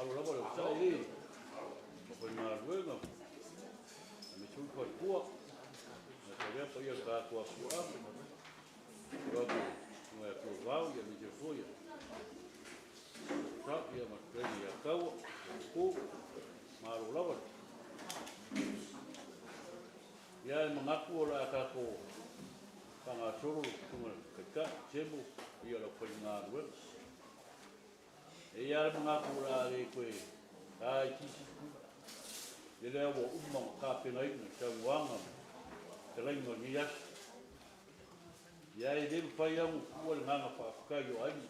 Malo lava le onosai e mafaigaluega aemaise foi faletua ma lea paia o le tatou afioaga atu i le Tuavao aemaise foi Sau ia ma le fetalaiga ia Taua Upu malo lava ia e manatu o le a tatou faagasolo le susuga i le Taitai Semo ia le aufaigaluega. E i ai lava le manatu o le a le toe ta itiiti itu, i lea ua uma ona tapenaina i saunoaga ma fetalaiga o lenei aso. Ia e le mafai lava ona tuua le agaga faafetai o aiga,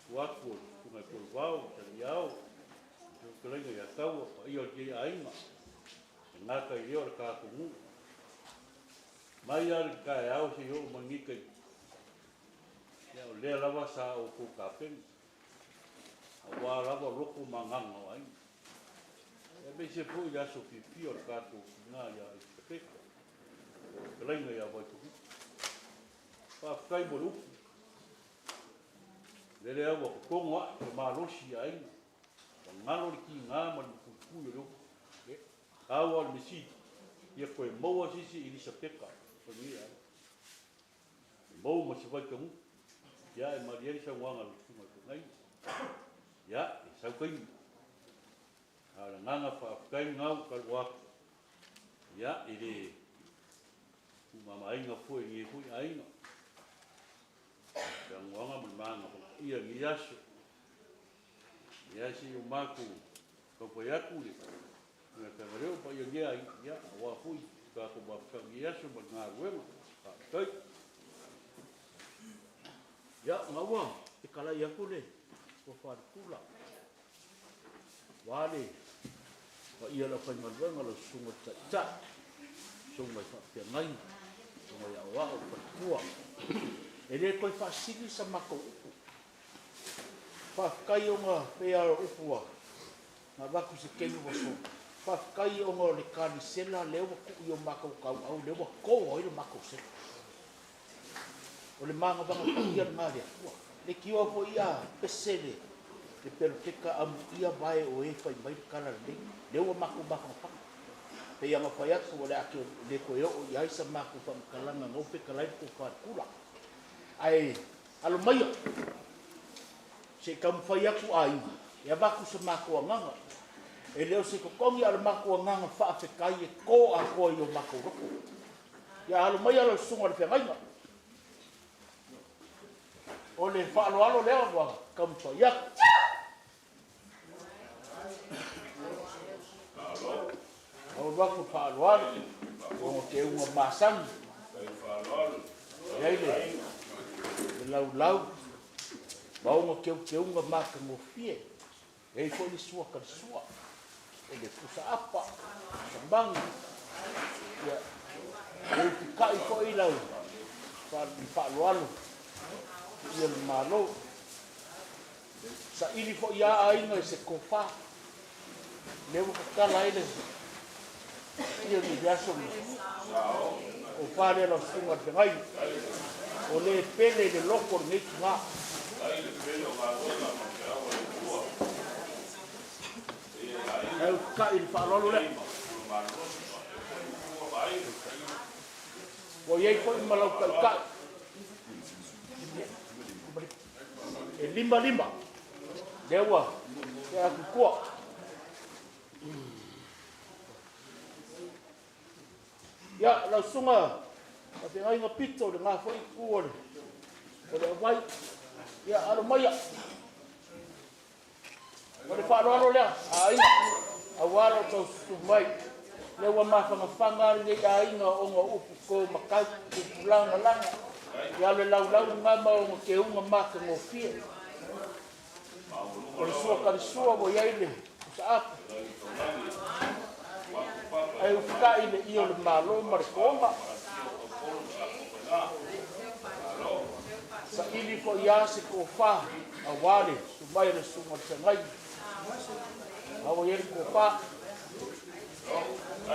tua atu o le Susuga ia Tualevao, Saliao, le fetalaiga ia Taua, paia o lenei aiga, e gata i lea o le tatou nuu. Mai lava i le taeao seia oo mai i lenei taimi, Ia o lea lava sa outou tapena, aua lava loto ma agaga o aiga. Aemaise foi le aso fiafia o le tatou tina ia Elisapeta, o le fetalaiga ia Vaitogutu. Faafetai mo le upu. Lele lava ua totogo ae le malosi i aiga, ua galo le tiga ma le matuitui o le upu. Pau lava o le mea sili, ia toe maua se isi Elisapeta o lenei aiga. E mou ma se vaitagutu, ia e malie ai le saunoaga a lau Susuga i le Feagaiga. Ia, e sau taimi. A o le agaga faafetai lena ua talanoa atu, ia, i le tuumamaina foi e lenei foi aiga, saunoaga ma le magafagatia i lenei aso. Ia, se i o matou taumafai atu le Feagaleo ma paia o lenei aiga, ia, aua foi le tatou mafutaga i lenei aso ma le galuega. Faafetai. Ia, ma ua fetalai atu le Tofa i le Pula, aua le paia o le aufaigaluega, lau Susuga i le Taitai, Susuga i Faafeagaiga, Susuga i Aoao, Faletua. E le toe faasili sa matou upu. Faafetai ona pei lava o upu ua avatu i se taimi ua sola, faafetai ona o le kanisela lea ua tuu i o matou tauau lea ua to ai le matou sela. O le magavaga paia lena a le Atua. Leitioa foi a pese le peloteta amuia vae o e fai mai le tala lelei, lea ua matou mafanafana. Pei ona fai atu o le a le toe oo i ai sa matou faamatalaga na ua fetalai le tofa i le tula. Ae Alo maia, se i taumafai atu aiga e avatu se matou agaga. E le o se totogi a o le matou agaga faafetai e to atoa i o matou loto. Ia alo maia lau susuga i le feagaiga. O le faaaloalo lea ua taumafai atu. Alu atu faaaloalo, ona teuga masani, e i ai le laulau ma ona teuteuga matagofie, e i ai foi le sua talisua, o le pusa apa, pusa magi, ia, e ufikai foi lau faaaloalo i le Malo. Saili foi a aiga i se tofa, lea ua tatala ai le ia le aso lenei. O fa lea lau susuga i le feagaiga, o le pele i le loto o lenei tina. Ae ufikai i le faaaloalo lea. Ua i ai foi ma lau taitai. E 5 5 lea ua tea atu i tua. Ia, lau susuga Faafeagaiga Pito, lena foi itu o le, o le avai. Ia, alo maia. O le faaaloalo lea, a aiga, aua lo outou susu mai. Lea ua mafanafana lenei aiga ona o upu to matai, upu lagalaga, ia o le laulau lena ma ona teuga matagofie. O le sua talisua ua i ai le pusaapu, ae ufitai le i o le Malo ma le toga. Saili foi lava se tofa aua le sumai o le susuga i le feagaiga. A ua i ai le tofa,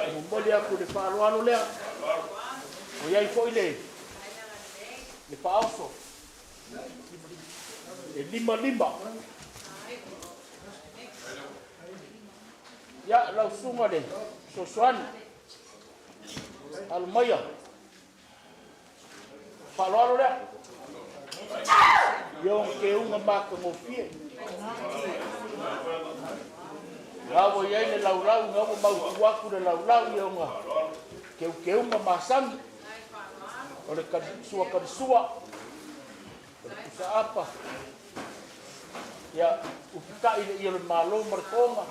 e momoli atu le faaaloalo lea. Ua i ai foi le faaoso e 5 5. Ia, lau susuga le fesoasoani, alo maia, faaaloalo lea. Ia ona keuga matagofie. Na ua i ai le laulau, na ua mautu atu le laulau i ona keukeuga masani. O le sua kalisua, o le pusaapa, ia upitai le ia o le malo ma le toga,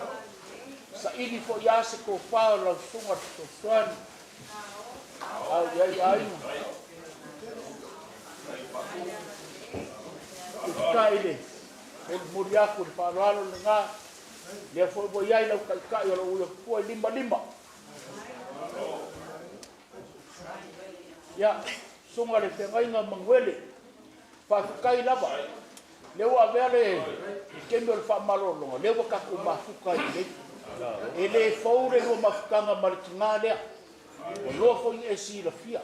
saili foi a se tofa o lau susuga le fesoasoani, au i ai aiga. Upitai le molimoli atu le faaaloalo lena, lea foi ua i ai lau taitai o lou ui i lima lima. Ia, susuga le feagaiga Manuele, faafetai lava. Lea ua avea le taimi o le faamalologa, lea ua tatou mafuta ai nei. E le fou le lua mafutaga ma le tina lea. Ua loa foi ni e silafia.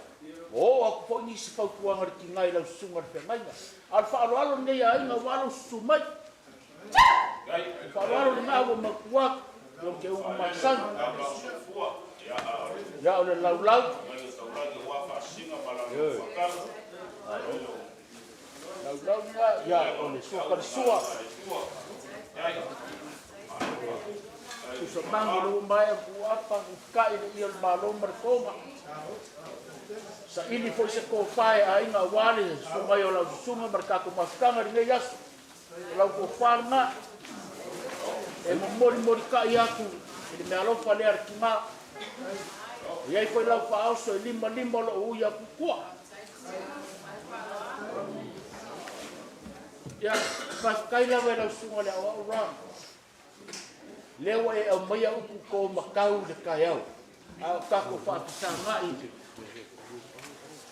Ua oo atu foi nisi fautuaga le tina i lau susuga le feagaiga. A o le faaaloalo lenei aiga ua alo susu mai. Le faaaloalo lena ua mautu atu, i o ke uga masani. Ia o le laulau. Laulau lena, ia o le sua kalisua. Tusa mangu le ua mai a ku apa, upitai le ia o le malo ma le toga. Saili foi se tofa e aiga aua le susu mai o lau susuga ma le tatou mafutaga i lenei aso. O lau tofa lena e momolimoli kai atu i le meaalofa lea a le tina. E i ai foi lau faaoso e lima lima o loo ui atu i tua. Ia, faafetai lava i lau susuga le aoao Ron. Lea ua e aumaia upu to matau i le taeao. A o tatou faafesagai,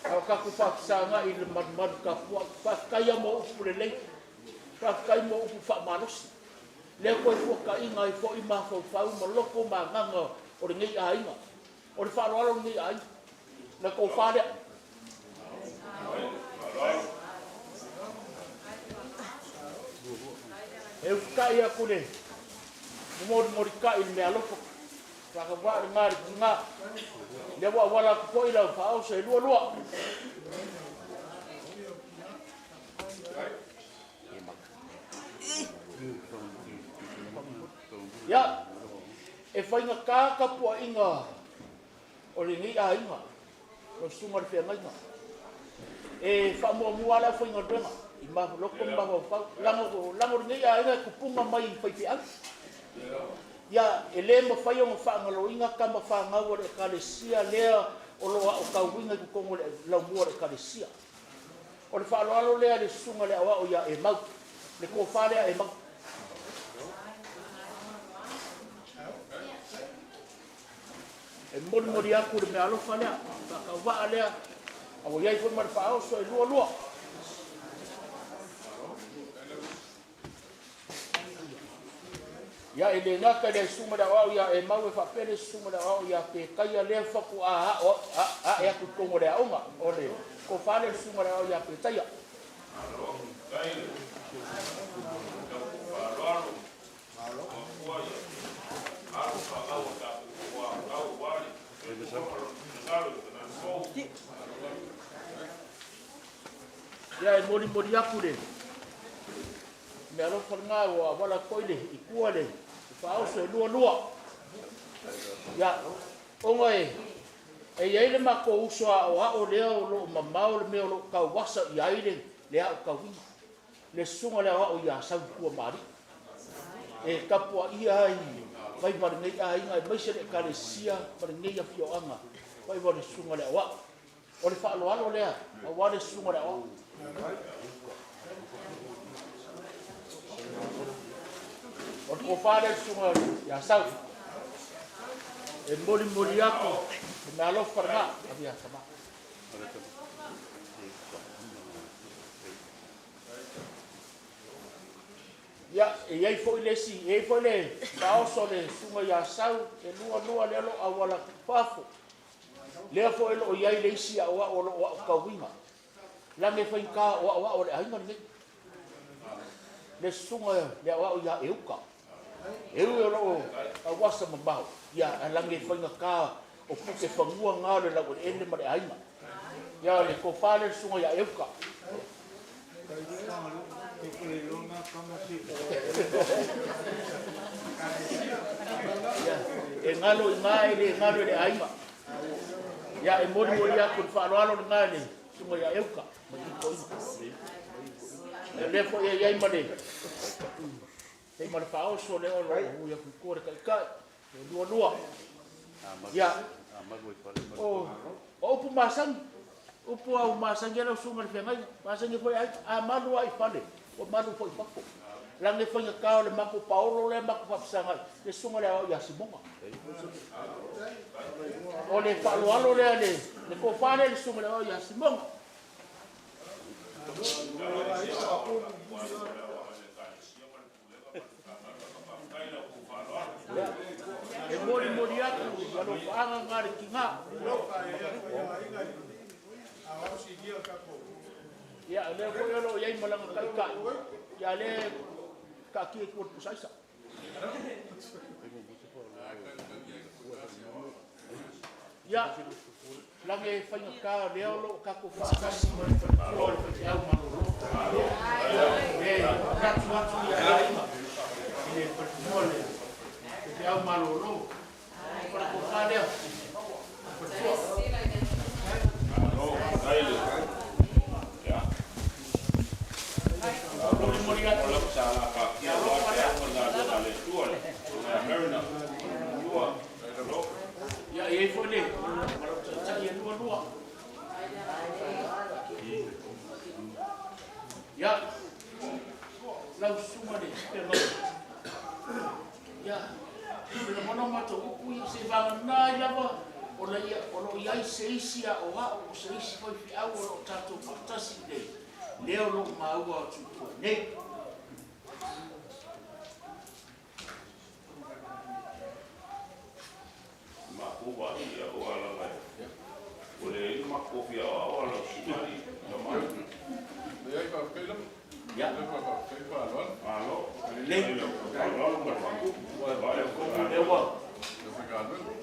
a o tatou faafesagai i le malumalu tapuai. Faafetai lava mo upu lelei. Faafetai mo upu faamalosi. Lea toe fuataiga ai foi mafaufau ma loto ma agaga o lenei aiga. O le faaaloalo o lenei aiga. Le tofa lea. E ufitai atu le molimolitai i le meaalofa. Faakavaa le ngā le tina. Lea ua auala atu foi lau faaoso e lua lua. Ia, e faigata tapuaiga o lenei aiga, lau susuga le feagaiga. E faamuamua lava le aufaigaluega i loto ma mafaufau. Lago lenei aiga e tupuga mai i faifeau. Ia, e le mafai ona faagaloina tama fanau o le ekalesia lea o lo o aotauina i totonu o le laumua o le ekalesia. O le faaaloalo lea i le susuga le aoao ia Emau, le tofa lea Emau. E molimoli atu le meaalofa lea, faatauvaa lea, a ua i ai foi ma le faaoso e lua lua. Ia e le gata i le susuga le aoao ia Emau e faapea le susuga le aoao ia Petaia lea faatoa ae atu i totonu o le aoga. O le tofa lea le susuga le aoao ia Petaia. Ia e molimoli atu le meaalofa lena ua auala atu foi le i tua le faaoso e lua lua. Ia, ona e i ai le matou uso aoao lea o lo o mamao le mea o lo o tauasa i ai le aotauina. Le susuga le aoao ia Sautuamalii. E tapuaia ai faiva o lenei aiga aemaise le ekalesia ma lenei afioaga faiva o le susuga le aoao. O le faaaloalo lea aua le susuga le aoao. O le tofa lea le susuga ia Sau. E molimoli atu le meaalofa lena. Avea tama. Ia, e i ai foi le isi, e i ai foi le faaoso le susuga ia Sau, e lua lua lea o lo o auala atu i fafo. Lea foi o lo o i ai le isi aoao o lo o aotauina. Lage e faigata o aoao o le aiga lenei. Le susuga le aoao ia Euka. E ui o loo auasa mamao, ia ae lagi e faigata o puke fanua na o le laueleele ma le aiga. Ia o le tofa lea le susuga ia Euka. Ia, e galo i ina e le galo i le aiga. Ia, e molimoli atu le faaaloalo lena i le susuga ia Euka ma Titoina. Ia, o lea foi e i ai ma le Pei ma le faaoso lea o lo o ui atu i tua le taitai, le lualua. Ia, o, o upu masani, upu au masani lau susuga i le feagaiga, masani foi ai, a malu lava i fale, ua malu foi i fafo. Leaga e faigata o le matou paolo lea matou faafesagai, le susuga i le Aoao ia Simoga. O le faaaloalo lea le, le tofa lea i le susuga i le Aoao ia Simoga. E molimoli atu i alofaaga na le tiga. Ia, o lea foi o lo o i ai ma lana taitai, ia lea e taatia i tua i le pusa aisa. Ia, lage e faigata o lea o lo o tatou faatasi ma le faletua o le faifeau malolo. E manatu atu i aiga i le faletua o le faifeau malolo. O le tofa lea, le faletua. Molimoli atu le alofa lea. Ia, e i ai foi le ma lou taitai e lualua. Ia, lau susuga i le feagaiga, ia, e lagona o matou upu ia, seivagana ai lava o lo o i ai se isi aoao o se isi faifeau o lo o tatou faatasi i le lea o lo o maua atu i tua nei. Ia, lelei.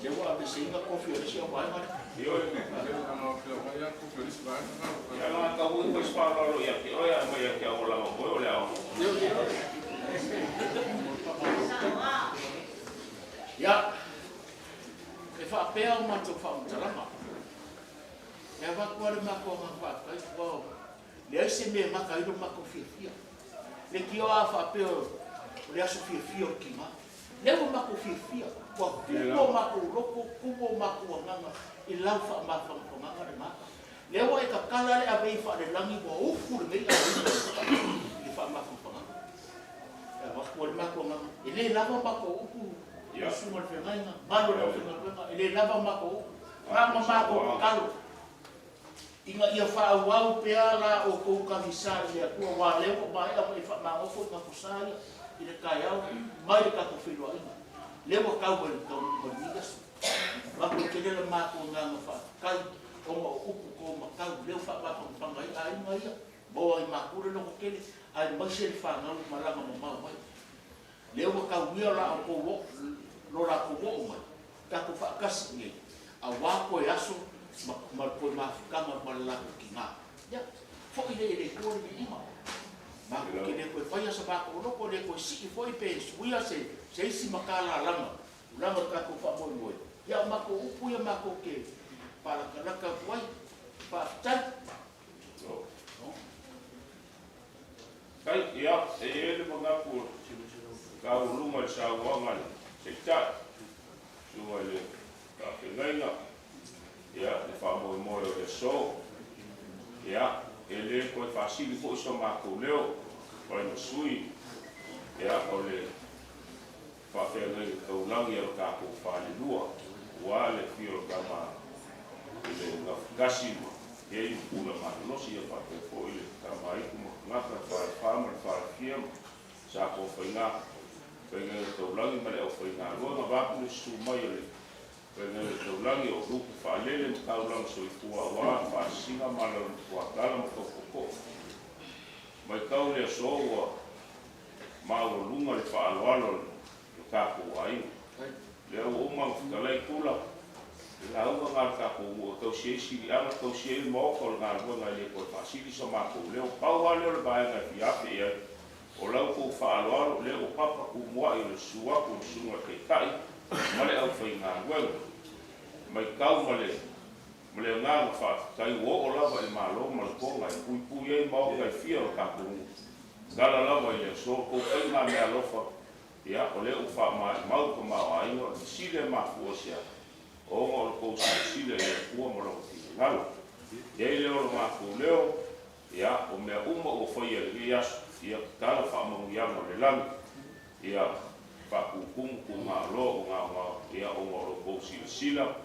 Lea ua aveeseina tofi o le isi auvaega lea. Ia, e faapea o matou faamatalaga. E avatu lava le matou agaga faafetai, aua e leai se mea e gata ai lo matou fiafia. Leitioa a faapea o le aso fiafia o le tina. Lea ua matou fiafia, ua tumu o matou loto, tumu o matou agaga i lau faamafanafanaga lena. Lea ua e tatala le avei faalelagi ua ufu lenei aiga i le faamafanafanaga. E avatu ai le matou agaga, e le lava matou upu lau susuga i le feagaiga, malu o le aufaigaluega, e le lava matou upu, na ona matou tatalo ina ia faaauau pea la outou tagisa i le Atua, aua o lea ua maea ona e faamagofo i tatou sa ia i le taeao mai le tatou feiloaiga, lea ua tau mai le taunuuga i lenei aso. Matou te le matou agaga faafetai ona o upu to matau lea ua faamafanafanaga ai aiga ia, maua ai matou le lototele aemaise le fanau e malaga mamao mai. Lea ua tauia la outou oo, lo latou oo mai, tatou faatasi i ai, aua toe aso ma, ma toe mafutaga ma le latou tina. Ia, foi lea i le Atua le viiga. Matou te le toe faia sa matou loto, e le toe sii foi pe suia se, se isi matalalaga, tulaga o le tatou faamoemoe. Ia, o matou upu ia matou te paalatalata atu ai. Faafetai. Kai, ia, e i ai le manatu o taualuga i le saunoaga a le Taitai, susuga i le Faafeagaiga, ia, le faamoemoe o le aso. Ia, e le toe faasili foi so matou leo, fai ma sui, ia, o le faafeagaiga taulagi a lo tatou falelua, aua le afio o le tama i le Gafatasi ma Keli ma Pula Malolosi, ia faapea foi le tama Aitu ma Tagata, le Falefa ma le Falefia ma Sakoa Faiga, Feagaiga Taulagi ma le aufaigaluega, vaeatu le susu mai o le Feagaiga Taulagi o lupe faalele ma taulaga soifua aua faasisiga ma alalanukuatala ma taupokoo. Matau le aso ua maualuga le faaaloalo. tatou aiga. Lea ua uma ona fetalai Tula, le lauga lena a le tatou nuu e tausi ai siliaga, tausi ai le maota o le galuega e le toe faasili so matou leo. Pau lava lea o le vaega e fia afe i ai, o la outou faaaloalo, lea ua papa tumuai o le susu atu o le Susuga i le Taitai ma le aufaigaluega. Matau ma le ma le agaga faafetai ua oo lava i le Malo ma le Toga e puipui ai maota e fia o le tatou nuu. Tala lava i le aso, tou faiga meaalofa, ia, o lea ua faamaimau le tamaoaiga, o le fesili e mafua i se a? Ona o le tou silasila i le Atua ma Lona finagalo. I ai lea o le matou leo, ia, o mea uma ua faia i lenei aso, ia tatala faamanuiaga o le lagi, ia faatutumu tuugaoloa ua gaogao, ia, ona o lo outou silasila,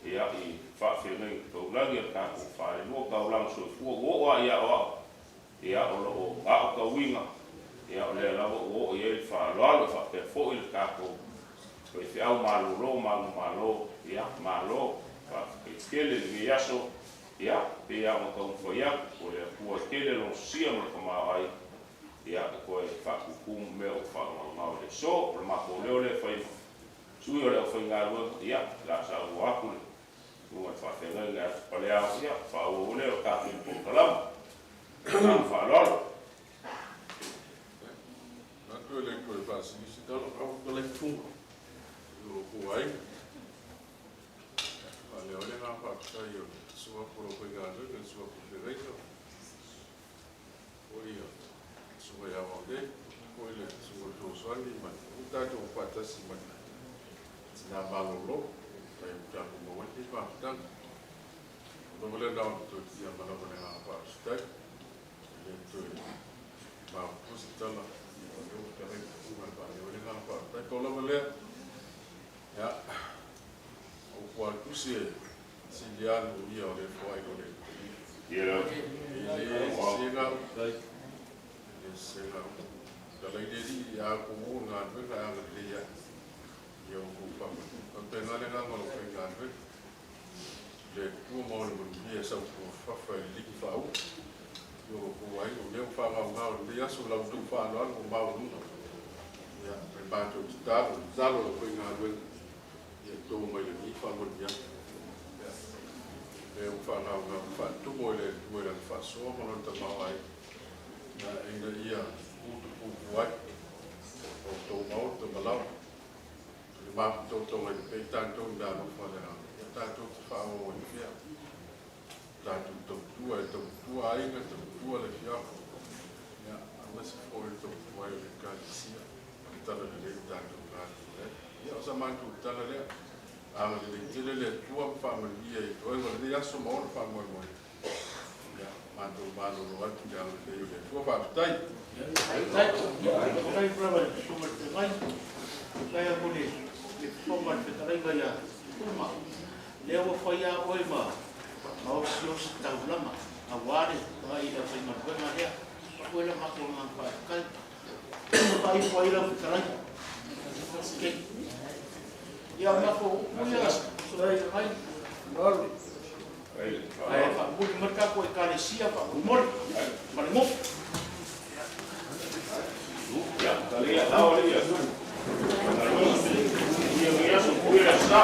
ia, i faafeagaiga taulagi a le tatou falelua taulaga soifua, ua oo lava i aoao, ia, o lo o aotauina, ia, o lea lava ua oo i ai le faaaloalo, e faapea foi le tatou faifeau malolo manumalo, ia, malo, faafetai tele i lenei aso, ia, pei lava ona taumafai atu, o le Atua e tele Lona sosia ma le tamaoaiga, ia, e toe faatutumu mea ua faagaogao i le aso. O le matou leo lea e fai ma sui o le aufaigaluega, ia, o le a saunoa atu le Susuga i le Faafeagaiga ia Tupaleao, ia, faaauau ai lea o le tatou polokalame. Ma le agaga faaaloalo. Manatu e le toe faasilisili tala, o le aiga. Faaleo ai le agaga faafetai o le suafa o le aufaigaluega, le suafa o feagaiga, foi ia susuga ia Vaole, foi le susuga o le Fesoasoani ma le tatou faatasi ma le tina malolo, mai ua tatou maua ai lenei mafutaga. O lava lea na ona toe piiama lava i le agaga faafetai, e le toe maopoopo se tala, o lea ua fetalai le tufuga e faaleo ai le agaga faafetai. Pau lava lea, ia, o upu a le Tusi e sili lava le umia o le foai i lo le talia. E le sese na upu, e le sese na upu. Fetalai le Alii, a outou o le galuega e agalelei ane ia outou faamanuia. E faapena le agaga o le aufaigaluega. Le Atua ma ona manuia e sautuafafafa e lelei faauu i o outou aiga. O lea ua faagaogao i lenei aso la outou faaaloalo ua maualuga. Ia, le matou tatalo, le tatalo a le aufaigaluega, ia to mai lagi faamanuiaga. Ia, lea ua faagaogao faatumo e le Atua i lana faasoa ma lona tamaoaiga, ia, ina ia utupupu ai outou maota ma laoa. Le mafatotoga i le pei tatou i meaalofa o le agaga, ia tatou te faaauau ai pea. Tatou tautua e tautua aiga, tautua le afioaga, ia, aemaise foi le tautua ai o le Ekalesia ma le talalelei o tatou galulue ai. Ia, o sa matou tala lea, agalelei tele le Atua ma faamanuia i toega o lenei aso ma ona faamoemoe. Ia, matou malolo atu i le agalelei o le Atua. Faafetai. Faafetai lava i le Susuga i le Fetalai, faafetai lava foi i le fofoga o le fetalaiga ia Tuma, lea ua fai lava oe ma osiosi taulaga aua le agai i le aufaigaluega lea. Avatu ai le matou agaga faafetai. Faaiu ai lau fetalaiga. Okay. Ia matou upu ia, Susuga i le Fetalai. Ae faamuli mai le tatou Ekalesia faamolemole ma le nuu. Ia, talia ao le ia. Ia ia so kuia sa.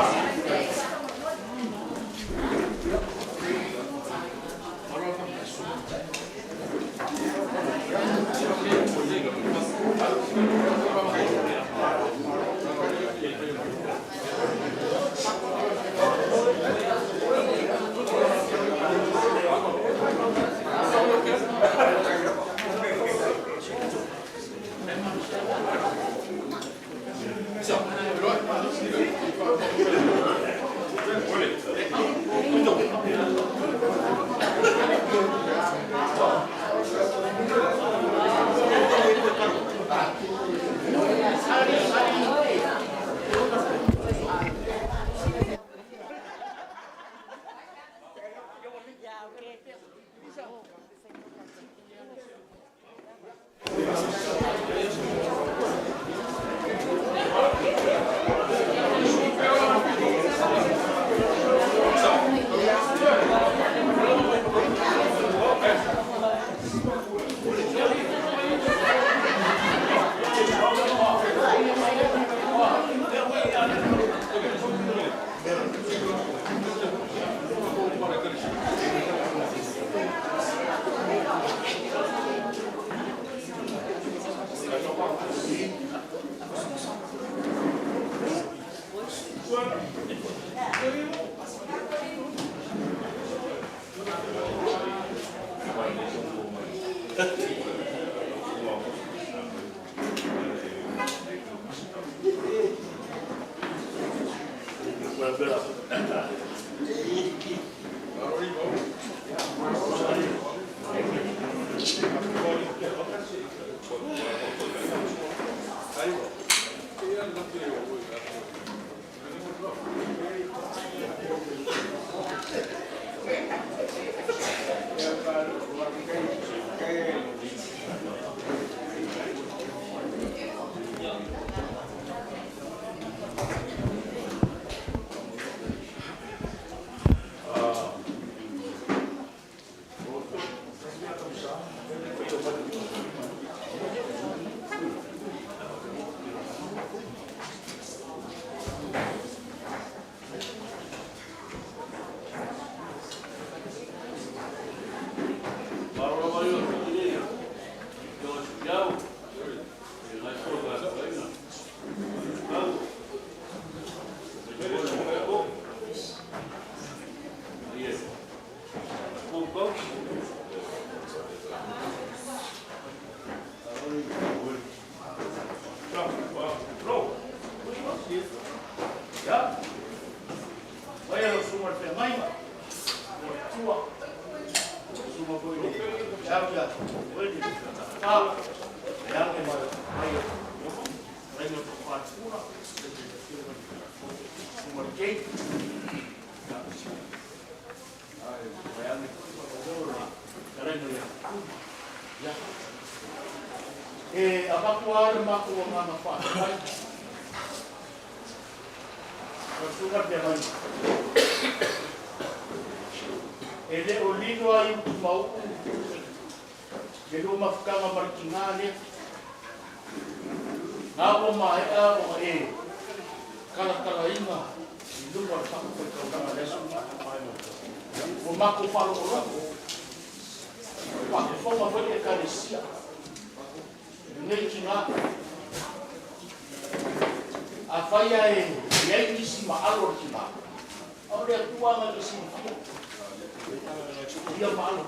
E avatu lava le matou agaga faafetai lau Susuga i le Feagaiga. E le o lilo lava i Utumauu le lua mafutaga ma le tina lea. Na ua maea ona e talatalaina i luga o le fatafaitaulaga i le aso lena. Ua matou faalogologo, faafofoga foi le Ekalesia i lenei tina. Afai lava e i ai nisi maalo o le tina, a o le Atua na te silafia ia maalo.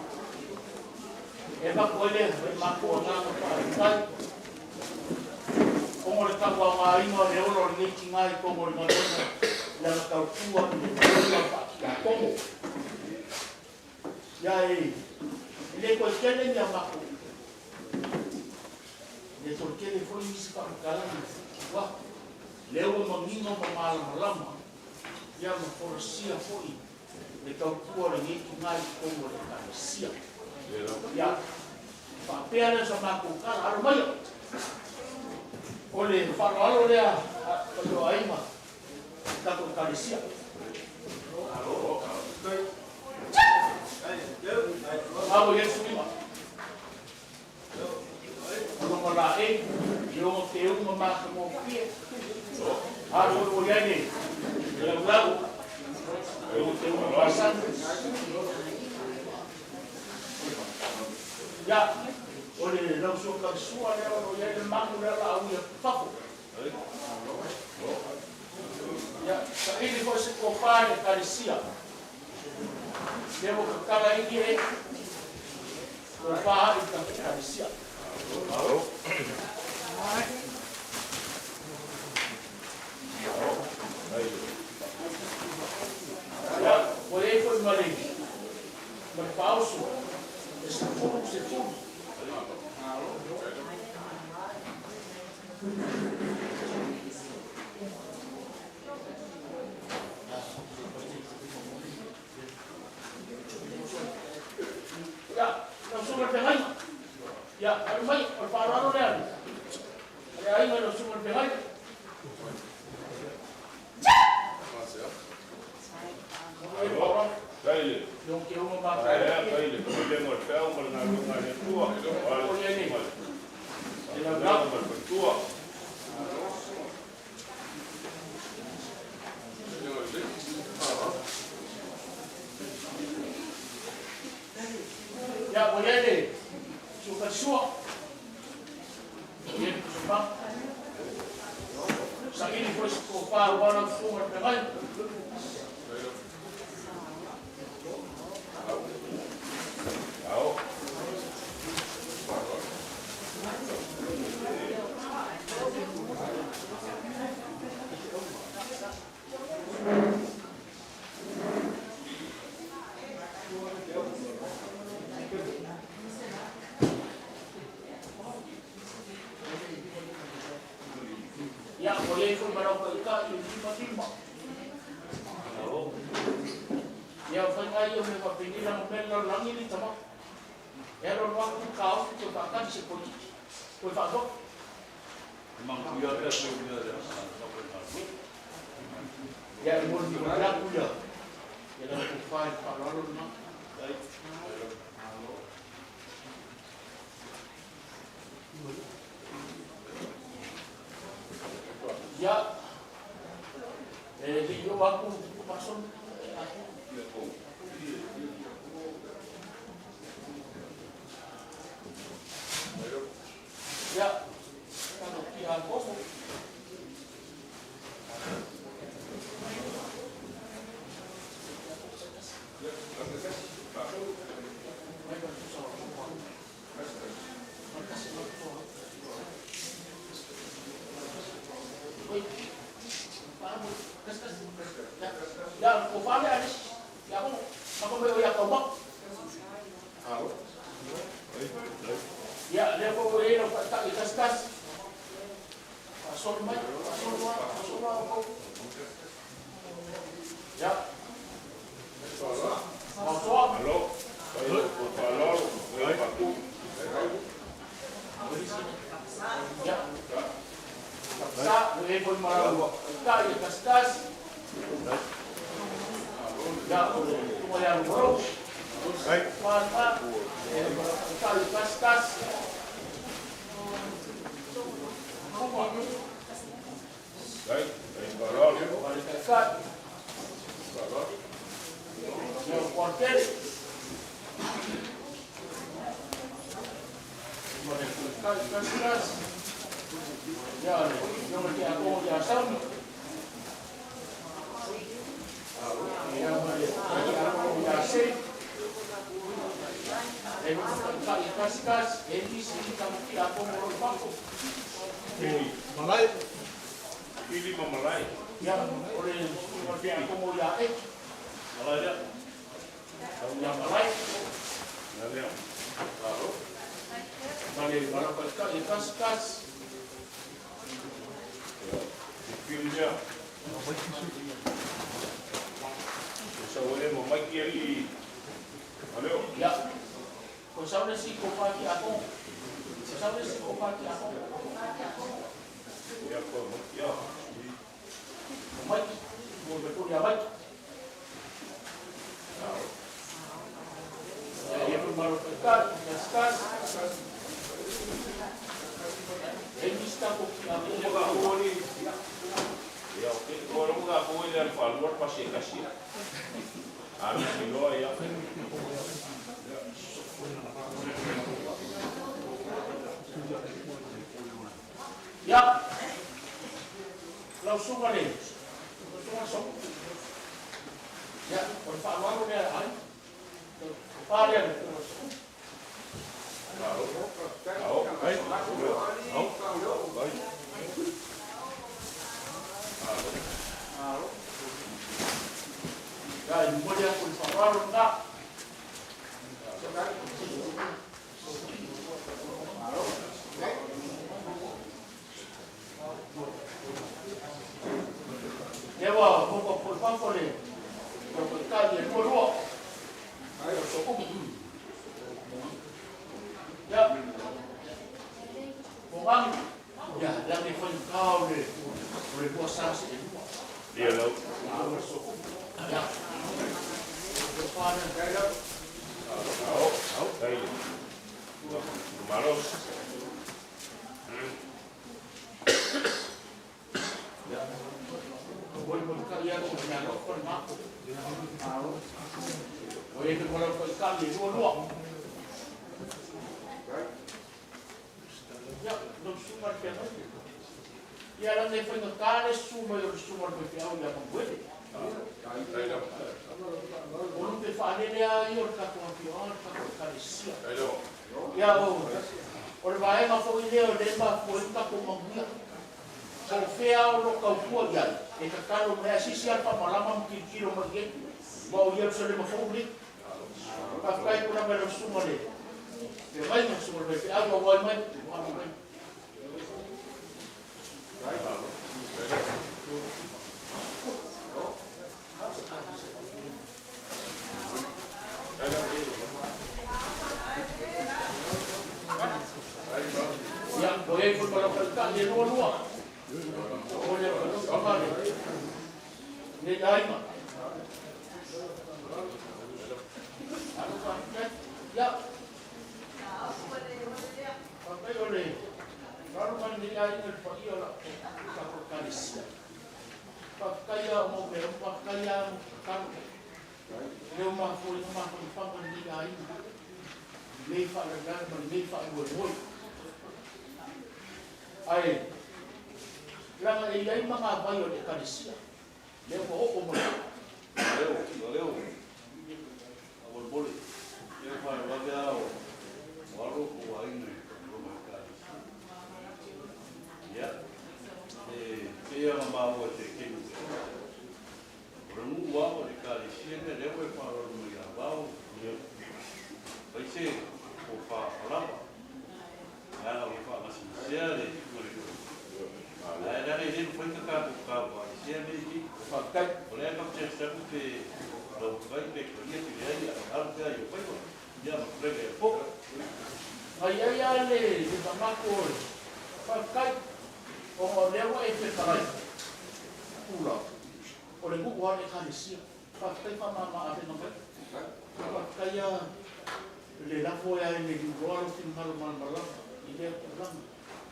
E avatu ai le matou agaga faafetai ona o le tauaogaina o le ola o lenei tina i totonu o le galuega i lana tautua i le galuega faatiakono. Ia e le toe tele ni a matou, e le toe tele foi nisi faamatalaga, aua lea ua manino ma malamalama ia ma folasia foi le tautua o lenei tina i totonu o le Ekalesia. Ia, faapea lea o sa matou tala, alo maia! O le faaaloalo lea a le paia o aiga i le tatou Ekalesia. Lena ua i ai le suiga o lona laei i ona teuga matagofie. A lea foi ua i ai le laulau i ona teuga masani. Ia, o le lausuatalasua lea o lo o i ai le malu lea o le a ui atu i fafo. Ia, saili foi se tofa i le Ekalesia. Lea ua tatala ai ni e tofa ai i le tatou Ekalesia. Ia, ua i ai foi ma le ma le faaoso e sefulu sefulu. Ia, lau Susuga i le Feagaiga. Ia, alu mai, o le faaaloalo lea a le aiga i lau Susuga i le Feagaiga. Ia, ua i ai le suafaisua, ua i ai le pusapapu, saili foi se tofa aua lau susuga i le feagaiga. foi ma lau taitai e lima lima. Ia o faiga ia o mea faapenei leaga o mea le lalolagi e le tamau. E alu alu atu taofi toe faatali se toeitiiti toe faanoa. Ia e molimoli atu ia lau tofa i le faaaloalo lena. Ia, e le i oo atu faasolo Ia, tatou tiakono. Ia, o fale a le tiakono. Mako me o ia kaumau. Ia, lea foi ua i ai lau taitai e tasitasi. Faasolo mai, faasolo lava, faasolo lava outou. Ia. Maosoa. Malo, faaaloalo, faatu. Ia. Sa, ua i ai foi ma lau taitai e tasitasi. Ia, o le susuga ia Lumarou. Fa, taitai e tasitasi. Dai, faaaloalo. Ma le taitai. Ia, o Kuatele. Ma le taitai tasitasi. Ia, le afioga i le tiakono ia Sauni. Ia, ma le tiakono ia Seli. E ma le taitai e tasitasi. E nisi i tama tiakono o lo o i fafo. Malai. Pili ma Malai. Ia, o le susuga i le tiakono ia Eki. Ia Malai. Ia lea. Ma le lau taitai e tasitasi. Pili lea. Sa ua le ma maiki ali. Aleo. Ia, ko sau le si ko pa tiakono. Ko sau le si ko pa tiakono. Ia ko maiki ia. O Maiki, mo le tuli a Maiki. Ia, ia foi ma lau taitai, tasitasi. E nisi tatou tiakono. Mo ka ko ni. Ia o ke ko lo ka ko ile al faalua pasi e kasi. A mi si loa ia. Ia, lau susuga le susuga Sopo. Ia, o le faaaloalo lea ai. O pa lea le susuga Sopo. Ao. Ao. Ia, e momoli atu le faaaloalo lena. Lea ua moka foi fafo le lau taitai e lua lua. O Sopo. Ia, o ngangi. Ia, lea ne faigata o le lua sa se e lua. Ia lau. Ia. O pa lea. Ao. Dai. Malos. Ia. Molimoli kai atu le mea alofa le mako. O e ma lau taitai e lua lua. Ia, lau susuga le feagaiga. Ia, leaga e faigata le susu mai o le susuga o le faifeau ia Manuele. O lupe faalele lava ia o le tatou afioaga, le tatou ekalesia. Ia, o le vaega foi lea o lea e mafua ai le tatou manuia. Po o fea o lo o tautua i ai, e tatalo mai, ae siisi lava le faamalama ma tilotilo mai i ai, ma o Ierusalema fou lenei. Faafetai atu lava i lau susuga le feagaiga, susuga le faifeau, auai mai, auai mai. Taitai e lualua. O le alofa le lenei aiga. Alo faafetai. Ia. Faafetai o le alo mai lenei aiga i le paia o la tatou Ekalesia. Faafetai lava mo mea uma, faafetai lava mo tatalo. Lea ua mafua ai ona mafaufau lenei aiga i lenei faalavelave ma lenei faamoemoe. Ae leaga e i ai magavai o le Ekalesia, lea ua oo mai. Leo, leo, faamolemole, leo faalavelave lava o alo po o aiga i luma o Ekalesia. Ia, e pei ona maua i se taimi ua sola, o le nuu lava o le Ekalesia lea, lea ua e faaaloalo mai ia Vao, fai se tofa lava, leaga ua faagasegasea le susuga i le toeaina. Ae leaga e le mafai ona tatou tauvaesea mea nei. Faafetai. O lea tatou te salu pe lau fai pe talia pe leai, ae alu pea i ou faiva, ia ma tulaga i apo. Na i ai lava le manatu o le faafetai, ona o lea ua e fetalai, Pula, o le nuu lava o le Ekalesia. Faafetai faamama avega mai. Faafetai lava le lafo e a i le liuloa lou finagalo malamalama i lea tulaga.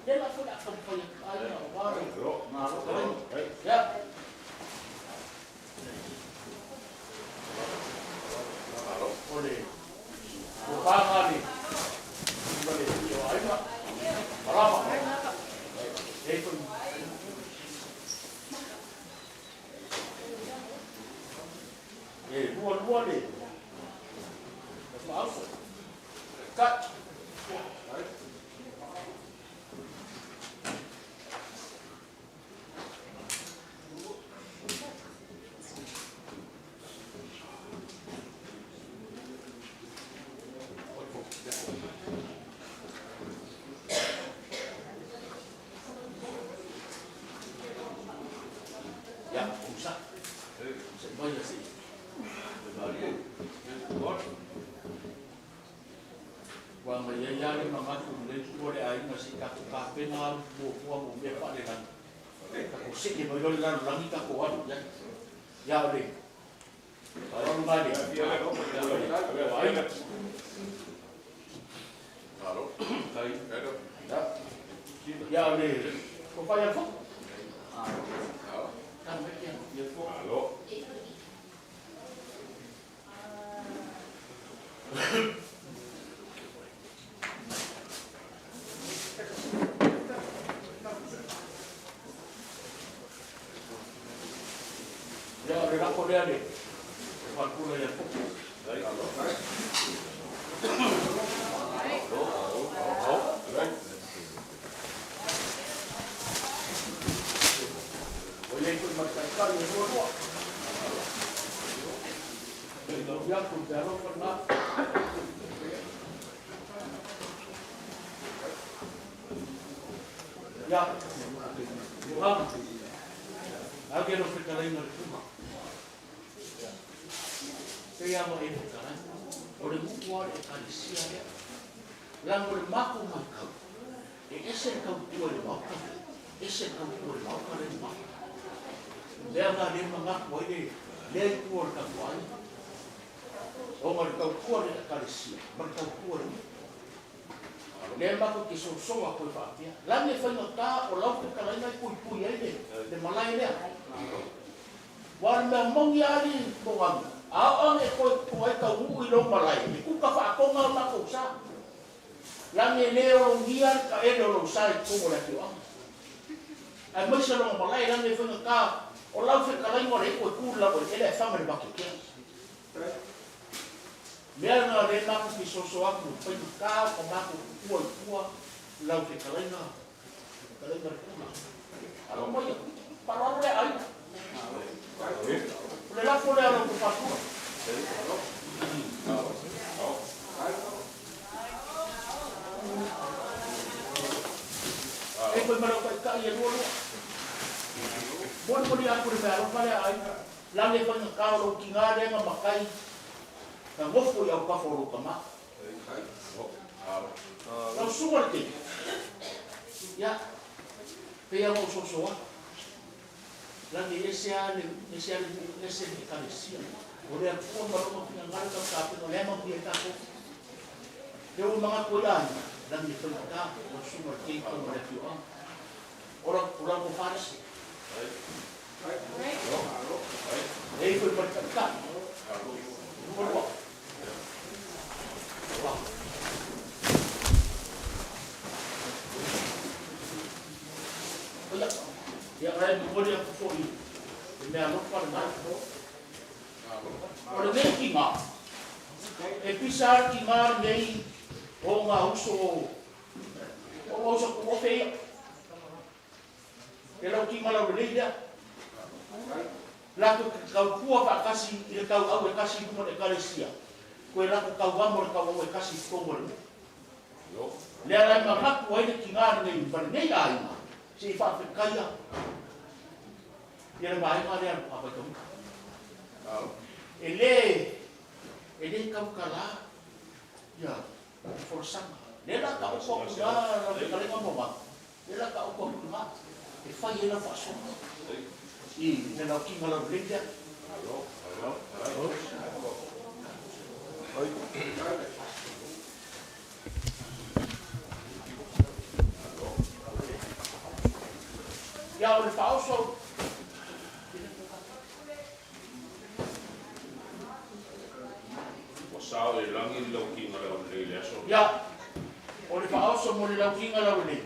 Lea la foi o le a taumafai atu aiga aua le fetalaiga. Ia. O le tofaga le ma le o aiga. Malama. E foi. E lualua le faauso. Kai. Ia, usa. Se mai asi. Ua mai ai lava le manatu i lenei itu o le aiga se i tatou tapena alu muamua mo mea faalelagi. Tatou see mai loa i le lalolagi tatou alu i ai. Ia o le faaaloalo lena i le aiga. Ia o le tofa ia Alfonso. Tala mai ia. Ia o le lafo lea le faipule ia Alfonso. Ua i ai foi ma le taitai e lualua. Ia atu le alofa lena. Ia, Ioana, age lau fetalaiga le tuma. Pei lava e fetalai, o le nuu lava o le Ekalesia lea. Leaga o le matou matau, e ese le tautua i le Maota lea, ese le tautua i le Maota lea i matou. Lea na le manatu ai le lea itu o le tatou aiga, ona o le tautua a le Ekalesia ma le tautua i le nuu. Lea matou te sosoa atu ai faapea, lagi e faigata o lau fetalaiga e puipui ai le malae lea. Aua o le mea moni lava alii Mogami, a oo ane e toe tutu ai taunuu i lou malae, e kuka faatoga o matou sa. Lagi e le ologia le taele o lou sa i totonu o le afioaga. Aemaise lona malae, lagi e faigata o lau fetalaiga o le iu e tu i le laueleele ae faga i le vateatea. Mea na le matou te soso atu faigata o ka matou tutua i tua lau fetalaiga fetalaiga le pula. Alo maia, faaaloalo lea aiga. O le lafo lea a lo outou faletua. E foi ma lau taitai e lualua. Molimoli atu le meaalofa lea aiga. Lale faigata o lou tiga lea na matai na nofo i autafa o lou tama. Lau susuga le tele. Ia. Pei lava ona ou soso atu, lagi e ese lava le, ese lava le nuu, ese le Ekalesia. O le Atua ma Lona finagalo tatou tapena, o lea e manuia ai tatou. Lea ua manatu ai aiga, lagi e faigata lau susuga i le keika ma le afioaga. O lau, o lau tofa le isi. E i ai foi ma le taitai. Lua lua. Ia, la e momoli atu foi le mea alofa lena. O lenei tiga, e pisa lava le tiga lenei o ona uso o ona uso tuofe ia. E lau tiga laulelei lea. Latou te tautua faatasi i le tauau e tasi i luma o le Ekalesia, toe latou tauamo i le tauau e tasi i totonu o le nuu. Lea la e manatu ai le tina lenei ma lenei aiga, se i faafetaia ia le vaega lea a Vaitamuga. E le, e le tautala ia le folasaga. Lea la taoto atu i ina lau fetalaiga Maumau, Lea la taoto atu i ina e fai ai lau faasoa i le laukiga laulelei lea. Ia o le faaoso. Ua sao i le lagi le laukiga laulelei i le aso. Ia, o le faaoso mo le laukiga laulelei,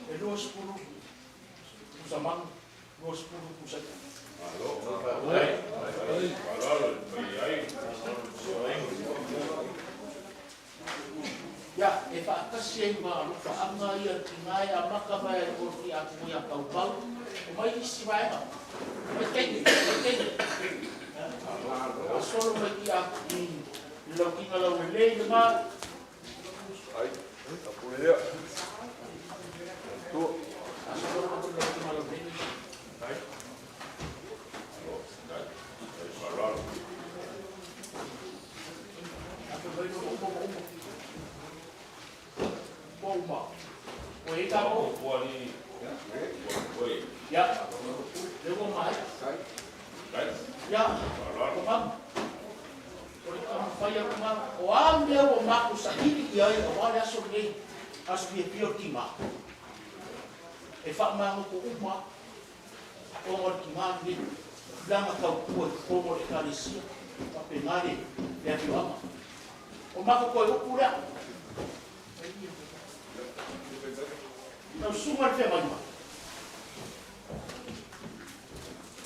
e 20 pusa manu, 20 pusa i'a. Malo, faafetai. Faaaloalo i le paia ai. Ia, e faatasi ai ma alofaaga ia tina e amata mai ai o ki atu ia taumau, o mai isi vaega, mai teine, mai teine. Faasolo mai ki atu i le laukiga laulelei lena. Ai, tapule ia. Tua. Faasolo mai le laukiga laulelei. Ai. Faaaloalo. Afe mai lo uma ma uma. Ua uma. Ua i ai tatou. Ua ni. Oi. Ia, lea ua maea. Ia, Faaaloalo. o mamu. O le taumafai atu lena. O a mea ua matou saili i ai aua le aso lenei, aso fiafia o le tina, e faamagoto uma lava ona o le tina lenei, tulaga tautua i totonu o le Ekalesia, faapena le afioaga. O matou toe upu lea. Lau susuga i le feagaiga,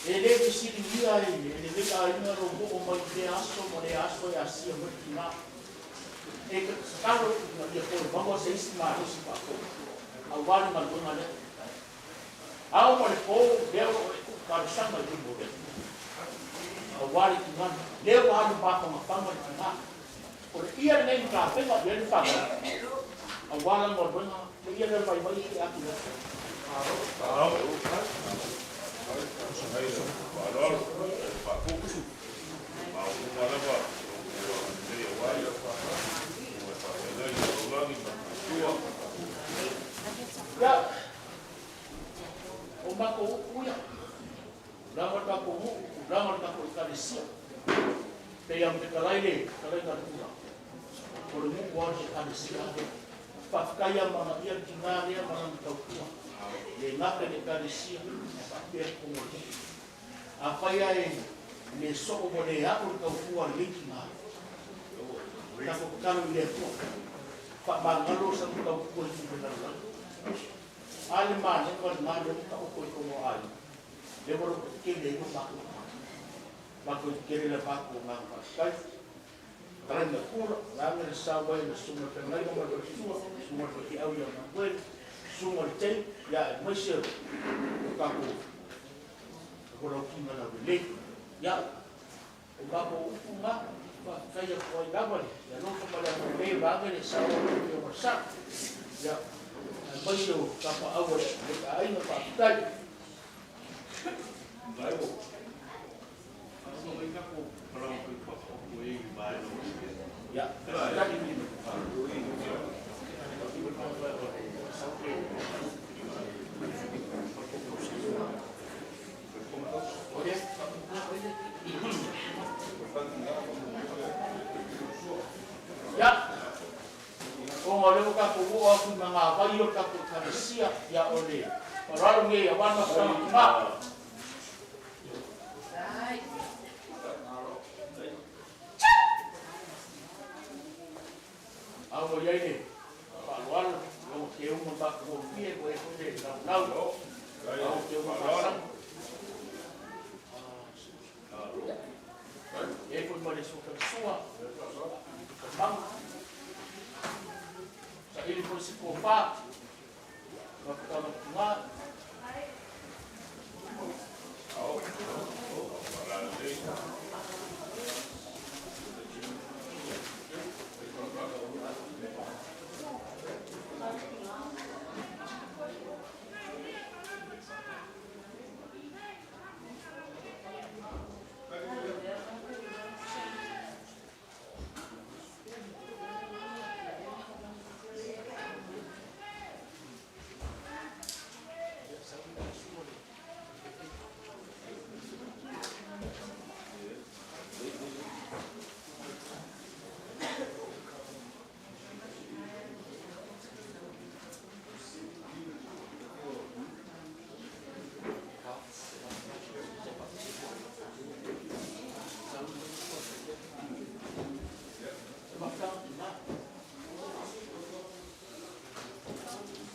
e le fesiligia e lenei aiga lou oo mai i lea aso ma lea aso e asia mai le tina. E tatalo ina ia toe maua se isi malosi faafou aua le galuega lea. Ao ma le po, lea o lo o e tuu talosaga i luma o le Atua aua le tina. Lea ua alu mafanafana le tina. O le ia lenei na tapena i ai le fanau aua lana galuega, le ia lea o le vaivai e atu i le Atua. Faaaloalo. Faaputu. Mauluga lava. Lelei aua le faafeagai i lalolagi ma tua. Ia, o matou upu ia, tulaga o le tatou nuu, tulaga o le tatou Ekalesia. Pei lava ona fetalai le fetalaiga a le Pula, o le nuu lava o le Ekalesia lea. Faafetai lava ma amanaia le tina lea ma lana tautua, e le gata i le Ekalesia, ae faapea totonu o le nuu. Afai lava e le soo ua le alo le tautua a lenei tina, tatou tatalo i le Atua, faamagalo sana tautua i le lalolagi. A le malega lena lea ua taoto i totonu o aiga, lea ua lototetele ai lo matou tagata. Matou tetele le matou agaga faafetai. Talai na pula, vaega le sau ai le susuga i le feagaiga ma le faletua, susuga i le faifeau ia Manuel, susuga i le Tei, ia aemaise o tatou folaukiga laulelei. Ia, o matou upu na, faafetai atu ai lava le alofa ma le agalelei vaega le sau ai le Afioga i le Sa. Ia, aemaise o tapaau a le aiga, faafetai. Ia, faafetai. Ia, ona o lea ua tatou oo atu i magavai o le tatou Ekalesia, ia o le faaaloalo lenei aua le mafutaga tina. A ua i ai le faaaloalo, ia ua teuga matagofie, ua i ai foi le laulau, a ua teuga masani. E i ai foi ma le suafalasua, Magu, saili foi se tofa, mafutaga tina.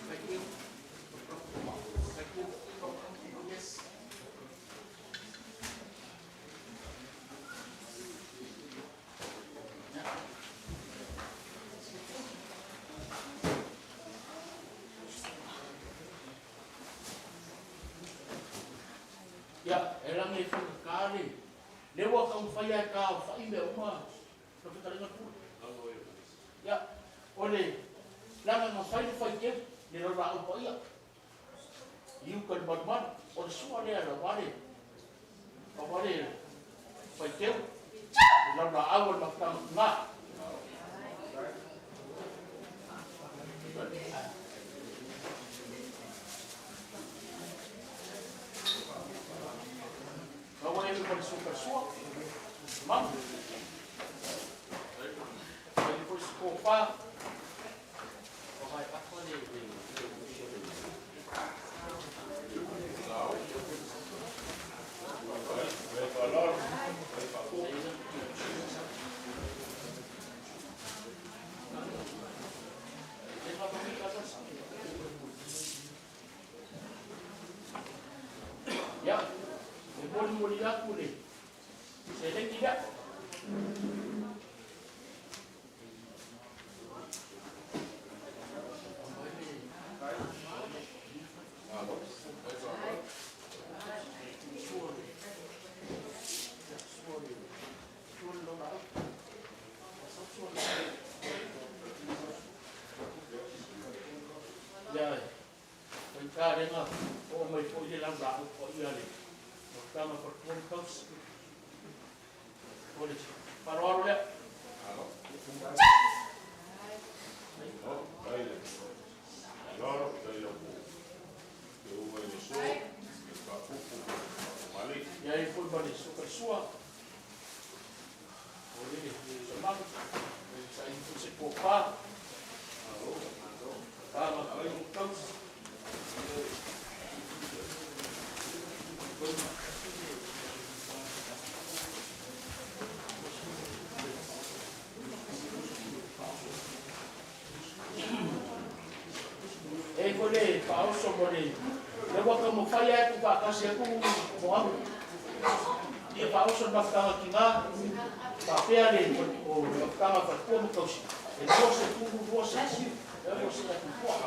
Thank you. Thank you. Yes. Ia, e lagi e whakakā le, le ua taumafai lava e taofai mea uma lau fetalaiga Pule. Ia, o le leaga na fai le faiteu, le laulaau paia i uka i le malumalu, o le sua lea aua le, aua le faiteu, le laulaau o le mafutaga tina. Aua e le ma le sua, mamu. Ai foi se tofa. Ia, e molimoli atu le seleni lea. Ia, faitalega oo mai foi le laulaau paia le mafutaga faletua ma tausi. O le faaaloalo lea. Ia ai foi ma le suafalasua. O le samagu. Saili foi se tofa. Tama tausi. E foi le faaoso mo le le ua taumafai lava e tuufaatasi atu moamu. Ia faaoso le mafutaga tina, faapea le o le mafutaga faletua ma tausi. E 20, 20, e ua se atu toa.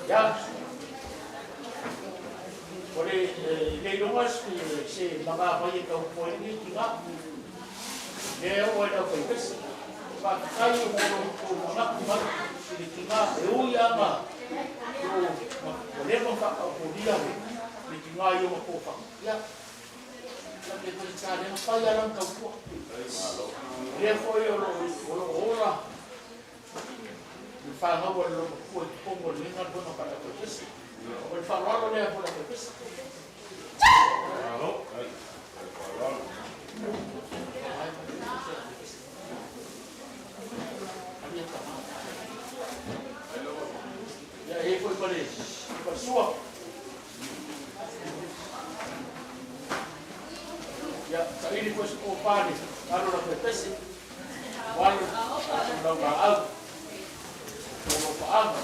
Ia, o le le iloga se magavai e tautua ai lenei tina. Lea e oo ai le aufaipese. Faafetai o lo outou manatu mai i le tina e ui lava na ua leva ona faataotolia le tina i ona tofaga. Ia, lagi e foi sa lea fai lava lana tautua. Lea foi o lo o ola fanau a le loomatua i totonu o lenei galuega faale-aufaipisinisi. O le faaaloalo lea mo le aufaipisinisi. Malo, ai, faaaloalo. Ia, e i ai foi ma le falesua. Ia, saili foi se tofa i le alo o le aufaipisinisi, ua alu le laulaau o lo paaga.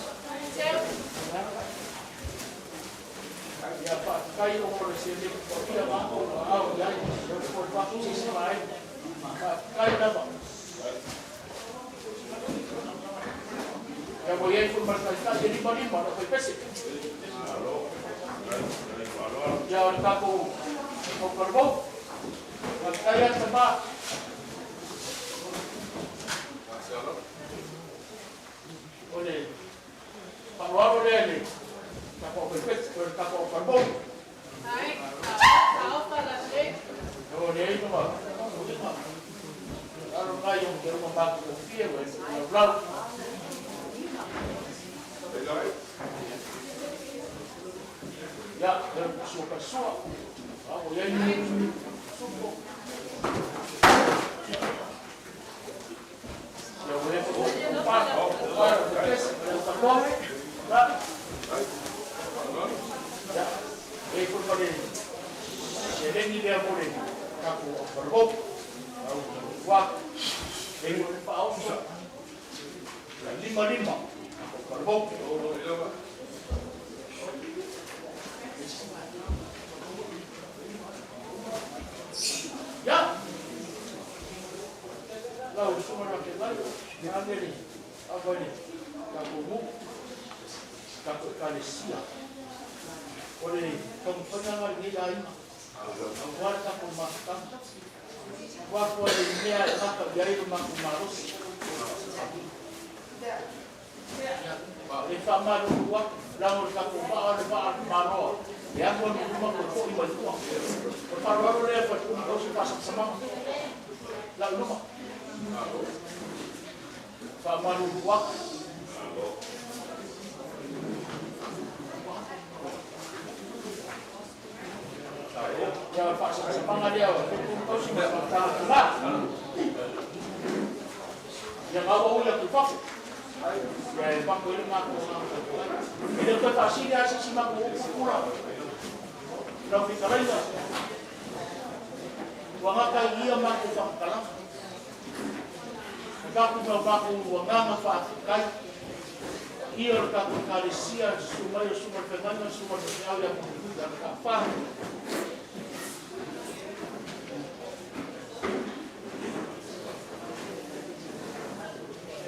Ia, faafetai ona o le seleni paia matou aao i ai, o le faafu se isi vaega. Faafetai lava. Ia, ua i ai foi ma le taitai e limalima le aufaipisinisi. Malo, ai, ai, faaaloalo. Ia, o le tatou taluvalu. Faafetai lava tama. O le faaaloalo lea i le tatou aufaipisinisi, o le tatou taluvalu. O le ai ma uiga. Alo nai o te uma matagofie ua e laulau. Ia, e sua pasua. A o iai supo. Ia, ua e o pa, o pa, o pesi, o katoa. Ya. Ya. E foi pa le seleni lea mo le tatou au au ua. E mo le paoso. La lima lima. O kalvou. Ya. Lau sunga na ke mai, na nele, a vai le, tatou nuu, tatou ekalesia. O le taumafaiga lenei aiga, aua le tatou mafutaga. Aua foi le mea e maka i ai lo matou malosi. E faamalulu atu, leaga o le tatou vaa o le vaa maloa, e alu alu i luma toe foi mai tua. O le faaaloalo lea e faitonu tau se faasamasamaga. Lau i luma. Faamalulu atu. Ia, o le faasamasamaga lea o faitonu tau se faasamasamaga. Ia gaua ui atu i fafo. Ia e fako i le matou agaga. E le toe faasili lava se isi matou upu pula. Lau fetalaiga, ua gata i ia matou faamatalaga. E tatou ma matou agaga faafetai. Ia o le tatou ekalesia, susu mai o susuga i le feagaiga, susuga i le faifeau ia Mataafa.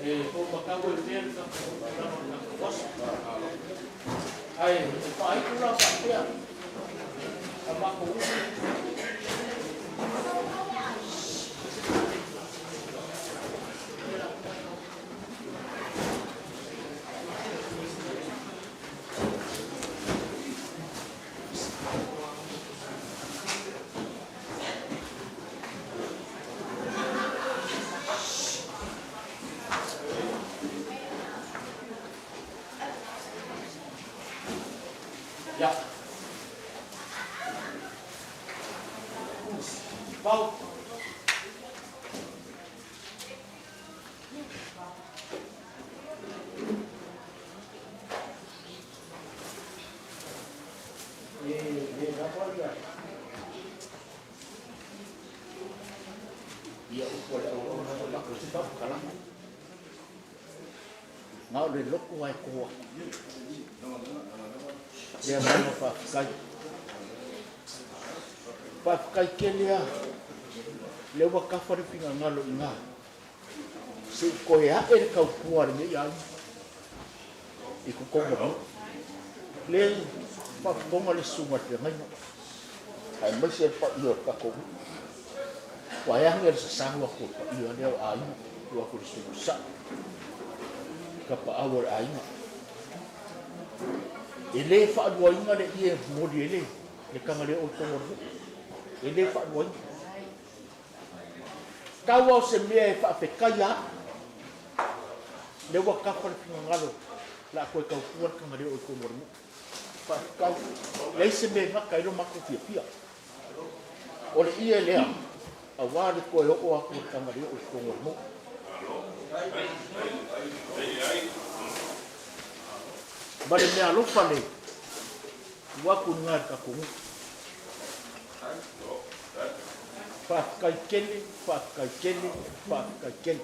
E taumatau ai pea le tatou tulaga o le tatou aso. Ae e faaiu la faapea a matou upu. Ya. Pau. E le lava ia. Ia upu a le auauna ma matou se faamatalaga. Na o le loto ae toa. Lea mai faafetai. Faafetai tele lava. Lea ua tafa le finagalo i ina. Se i toe ae le tautua a lenei aiga i totonu o le nuu. Lea e faafofoga le susuga i le feagaiga, aemaise le paia o le tatou nuu. Ua age le sasau atu o le paia lea o aiga, tuu atu i le susuga sao, tapaau o le aiga. E le faaluaina le ie moli e le taga le oo i totonu o le nuu. E le faaluaina. Tau lava o se mea e faafetaia au. Lea ua kafa le finagalo o le a toe tautua le Tagaloa i totonu o le nuu. Faafetai. Leai se mea e gata ai lo matou fiafia. O le ie lea aua le toe oo atu o le Tagaloa i totonu o le nuu. Ma le mea alofa le tuu atu i luga i le tatou nuu. Faafetai tele, faafetai tele, faafetai tele.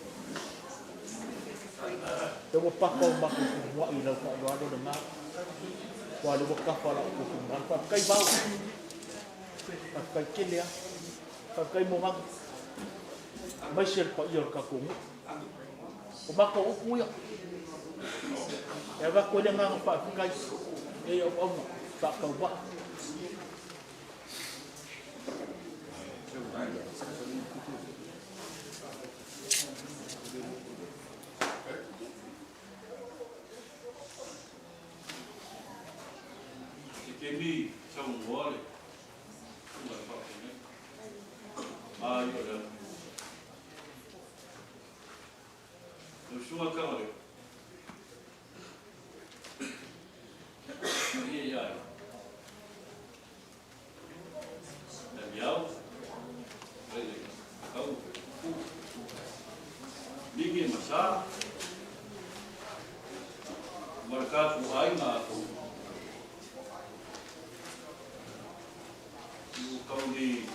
Lea ua papa o matou tumuai i lau faaaloalo lena. Aua lea ua tafa la outou finagalo. Faafetai Vao. Faafetai tele lava. Faafetai Mogaga. Aemaise le paia o le tatou nuu. O matou upu ia. E avatu ai le agaga faafetai i auauna faatauvaa. Se taimi saunoa le susuga i le faafeagaiga. A ia o le atu. Lau susuga Tagaleu. Ia ia ia. Taliau, Lele, Kau, Ku, Migi ma Sa, ma le tatou aiga atoa. I ua tau nei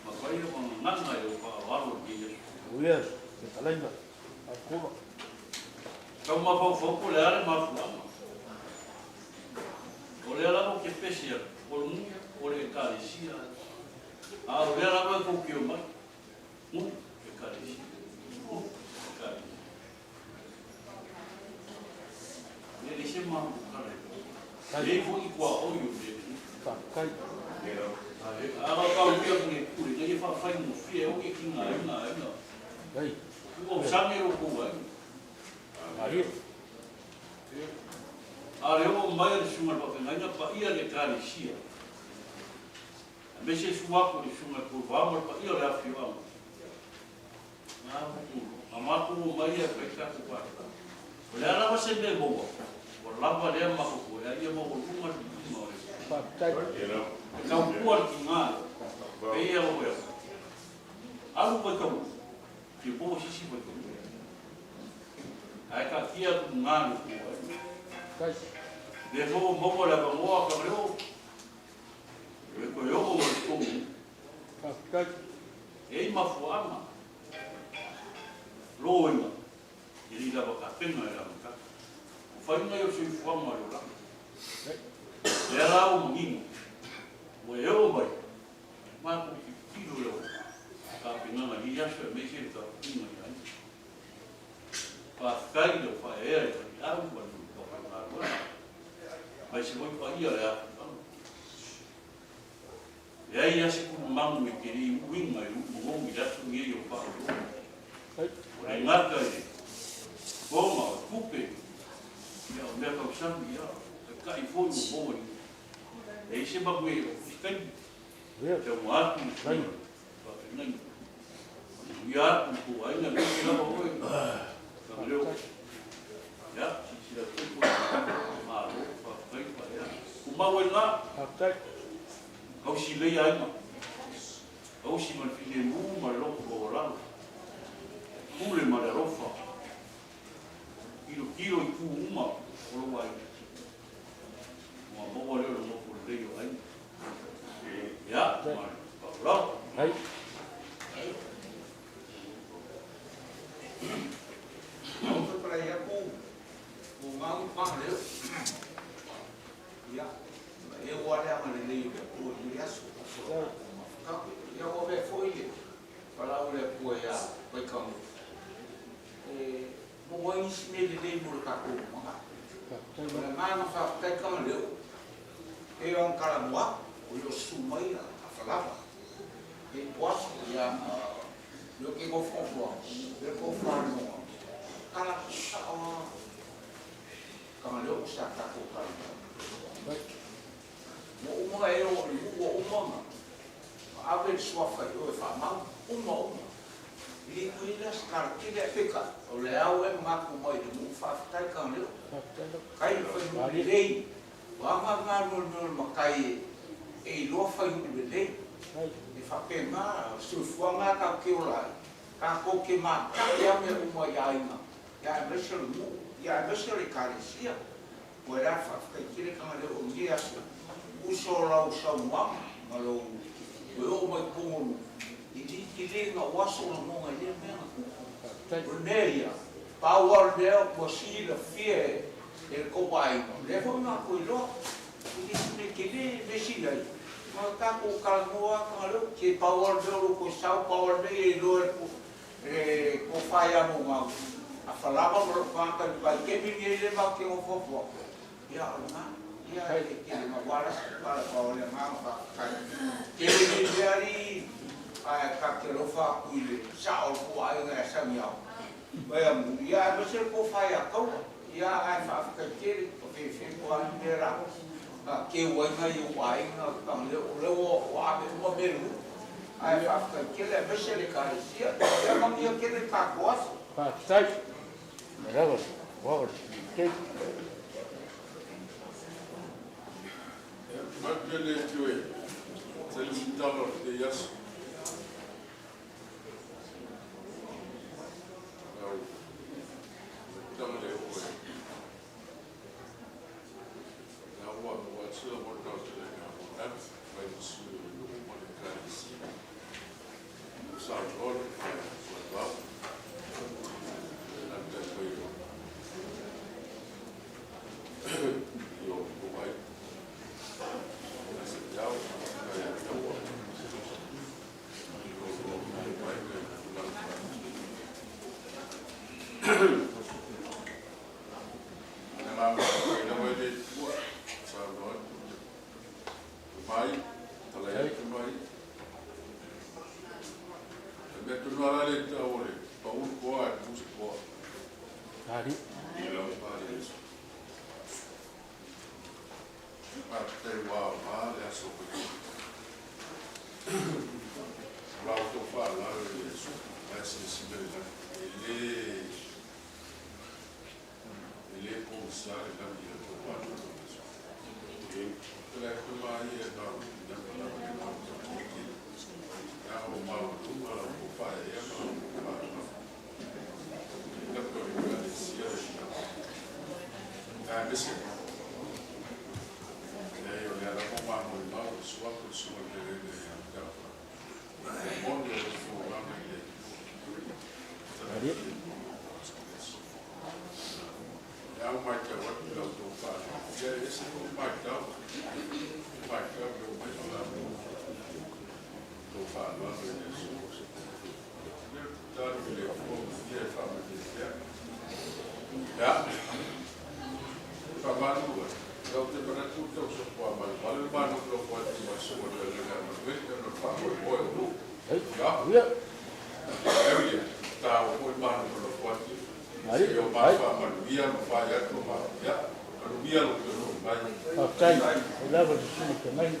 mafai ona gagana i lau faaaloalo i lenei aso. Ia, fetalaiga, Akola. Tau mafaufau po o le a le mafuaaga. O lea lava ou te pese atu, o le nuu, o le Ekalesia, a o lea lava e tou te omai, nuu, Ekalesia, nuu, Ekalesia. E leai se matou tala e lelei foi tuaoi o mea nei. Faafetai. A o tau ia le pule, na ia faafaigofie ai e tigaina aiga. Ua usage lo tou aiga. Malie. A le oo mai a le susuga i le faafeagaiga paia le Ekalesia, aemaise susu atu i le susuga i le Puluvao ma le paia o le afioaga, Na matou omai e fai tatou faatoaga. O le a lava se mea e maua, ua lava lea matou toe ai ia maualuga le viiga o le Faafetai. E tautua le tiga, pei e alofa atu. Alu vaitaua, fia maua se isi vaitaua. Ae taatia atu i luga le tou aiga. Lea foi ua maua le avanoa Tamaleo, e toe oo mai i totonu. Faafetai. E i ai mafuaaga, loiga, e le i lava tapena i le amataga. O faiga ia o le soifuaga o le olaga. Lea la ua manino, ua e oo mai, matou tilotilo i lau tapenaga i lenei aso aemaise le tapuaiga i aiga. Faafetai i lau faaeaea i le faifeau ma le aufaigaluega, aemaise foi paia o le afioaga. Leai lava se pulumanu e te le i uiga i lou manogi i le aso lenei o faaoloolo. Ua le gata i le goma o le tupe, ia o mea tausami, ia taitai foi ua maua i leai se manu e o se taimi. E auga atu i le faafeagaiga. Manuia atu i tou aiga, aemaise lava oe Tamaleo. Ia, silasila atu foi Malo, faafetai faaea. Tumau ai lena. Faafetai. Tausi lelei aiga. Tausi ma le filemu ma le loto maualalo. Pule ma le alofa. Tilotilo i itu uma o lou aiga. Ona maua lea o le nofo lelei o aiga. Ia, ma le faaaloalo. Hai. Ia, e ua le agalelei o le Atua i lenei aso, aso o tatou mafutaga. Ia ua avea foi le valaau a le Atua ia Vaikago e maua ai nisi mea lelei mo le tatou lumanai. O le agaga faafetai Tagaleo, e pei ona talanoa atu, o le o susu mai a Falava, e po aso, ia ma lea ou te nofonofo atu, lea tou fanoga, tala sao lava. Tagaleo sa tatou talanoa. Ua uma ona e oo i le nuu ua uma ona ave le suafa i o e faamau, uma uma. E le toe i ai la se tala tele ae peitai, O le a ua e manatu mai i le nuu, faafetai Tagaleo. Kai le fai nuu lelei, o a galugalu o le mea o le matai e iloa fai nuu lelei. E faapena, o le soifuaga lena tatou te ola ai, tatou te matake lava mea uma i aiga, aemaise o le nuu, aemaise o le Ekalesia. Ua le a faafetai tele Tagaleo i lenei aso, uso o lau saunoaga ma lou toe oo mai i totonu o nuu, e le tele na ou aso o lagona i lea mea na tupu. O le mea ia, pau lava o le mea ua silafia e le tou aiga, o lea foi na matou iloa, e le o se mea tele le mea sili ai ona tatou talanoa lava Tagaleo, se pau lava o le mea o lou toe sau, pau lava o le mea ia iloa e le tofa ia Maumau, a falava ma lou tagata i le vaitaimi lenei lea matou te nofonofo atu, ia o lena, ia e le tele naua la se tala pau o le agaga faafetai. Tele nei mea alii ae ta te alofa atu i le sao o le tou aiga ia Sagiao, Vaiamu, ia aemaise le tofa ia Taua, ia ae faafetai tele, o fefe po o a ni mea la na teu ai nai ou aiga Tagaleo, o lea ua ave uma mea i le nuu, ae faafetai tele aemaise le Ekalesia, ia manuia tele le tatou aso. Faafetai. Lava, lava, thank you. Manuia le Atua e tali se tala o lenei aso. Lau tala le oe. La ua ua tila mo tau te le ngā mo mai mo sui o le nuu ma le Ekalesia. Sa loa le whai o le vau. Le nata koe o i o ko ai. Na se iau, kai a taua. I o o mai mai le tulaga whai. Le ngā kai lawa i le tua, sa loa te mai, tala ia te mai. Le mea tonu ala le tau o le paul koa e puse koa. Ali. I lau pare eso. Faafetai ua aoga le aso o O la outou faaaloalo i le aso, ae silasila i lagi. E le pogisa le lagi i le tou faaaloalo i le aso. Tala atu maia e nau i lagi lava le nau tamaiti. Ia o maualuga la outou faaeaea ma la outou faaaloalo. E lapa i le Ekalesia le lagi. Aemaise leai o lea lava ua mamoemau le suafa o le Susuga i le Feagaiga ia te au. E moni o le folauga i le Atua. E au matau atu i la outou faaaloalo. Ia e ese foi matau. Matau le omai ma la outou faaaloalo i le aso. Ia tatalo i le Atua manuia e faamanuia pea. Ia, faamalu ai. Lau te manatu o tau sopo a malu le manu lo ko atu ma susuga i le Feagaiga ia Manueli ona o le faamoemoe o nuu. Ia, Ia. eu ia, taua foi manu o lo ko atu. Se o ma faamanuia ma fai atu ma ia, manuia lo te foi mai. Faafetai. Lava le susuga i le Feagaiga.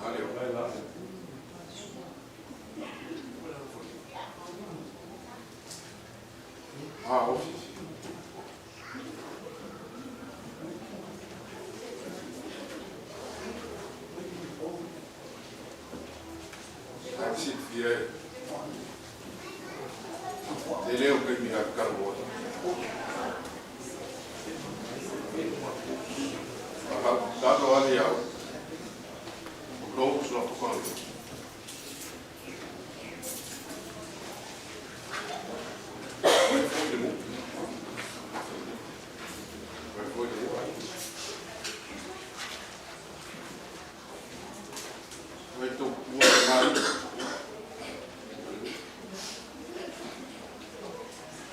Ale o. Ah, ofisi. Ai silafia e tele o taimi a kalo ai. Talo ale au. O lou sulafono. Vai foi le mu. Vai foi le mu. Vai tau tua mai.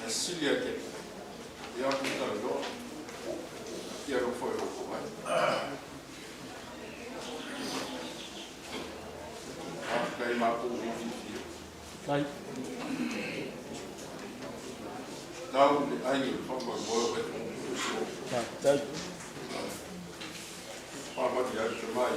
E sili ake. Ia ku talo. Ia ro foi ro ko mai. Faafetai matou o fiafia. Ai. Tau le ai o le faamoemoe o tatou uso. Faafetai. Faamanuia atu mai.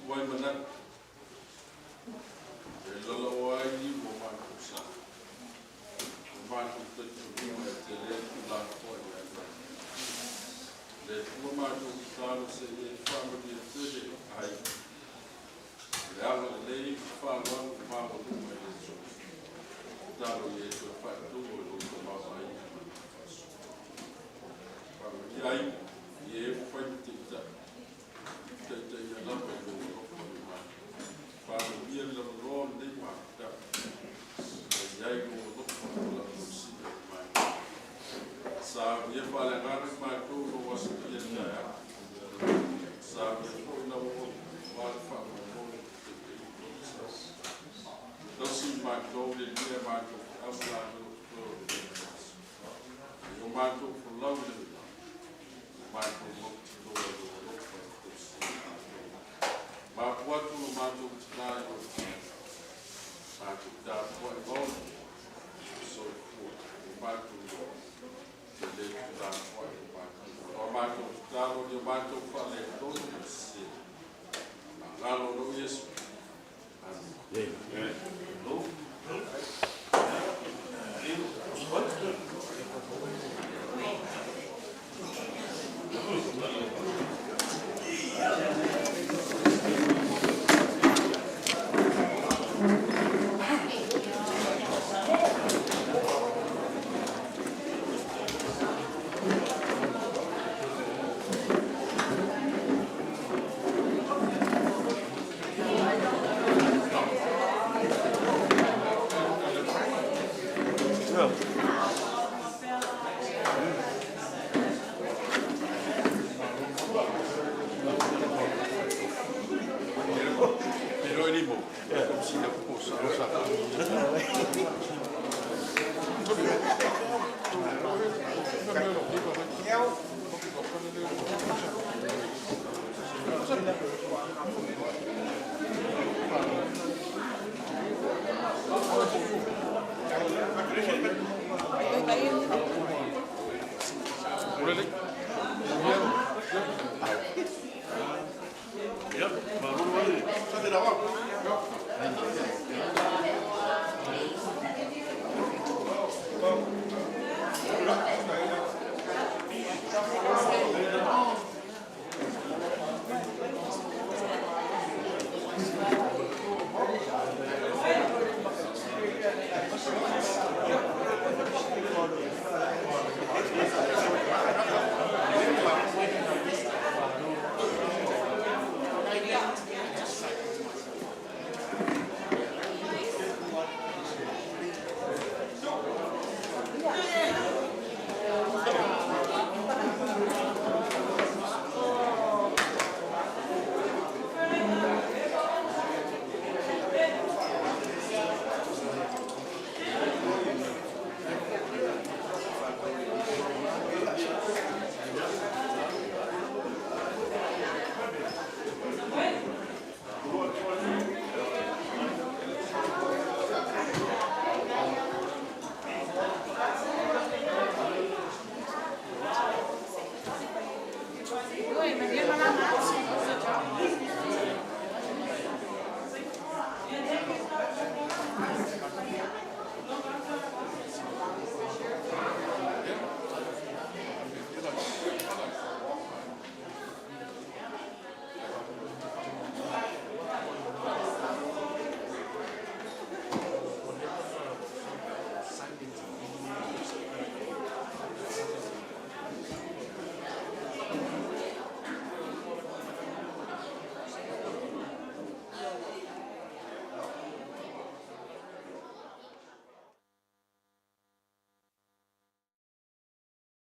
Wai manatu, e lala o ai ni mo mātou. tatalo ia e toe faatumu i lou tamaoaiga ma lau faasoa. Faamanuia ai i e ua fai ma taitai, taitaia lava i lou alofa ma le mana. Faamanuia le lavaloa o lenei mafutaga, ma i ai lou alofa ma lau tausiga i matou. Saunia faaleagaga i matou i lou Aso Paia taeao. Saunia foi lau auauna aua le faamoemoe i le taitaiga o le sa. Tausi i matou le Alii a matou feau ma galuega totoe o lenei vaiaso. I o matou folau i le lalolagi, ia matou mautinoa i lou alofa e tausia i matou. Mapu atu lo matou tina i lou Aao, matou tapuai ma ola ma soifua, ua matou iloa e le tuulafoai lo matou ola. O a matou tatalo i o matou faaletonu ma sese, magalo o lou Iesu. Amene.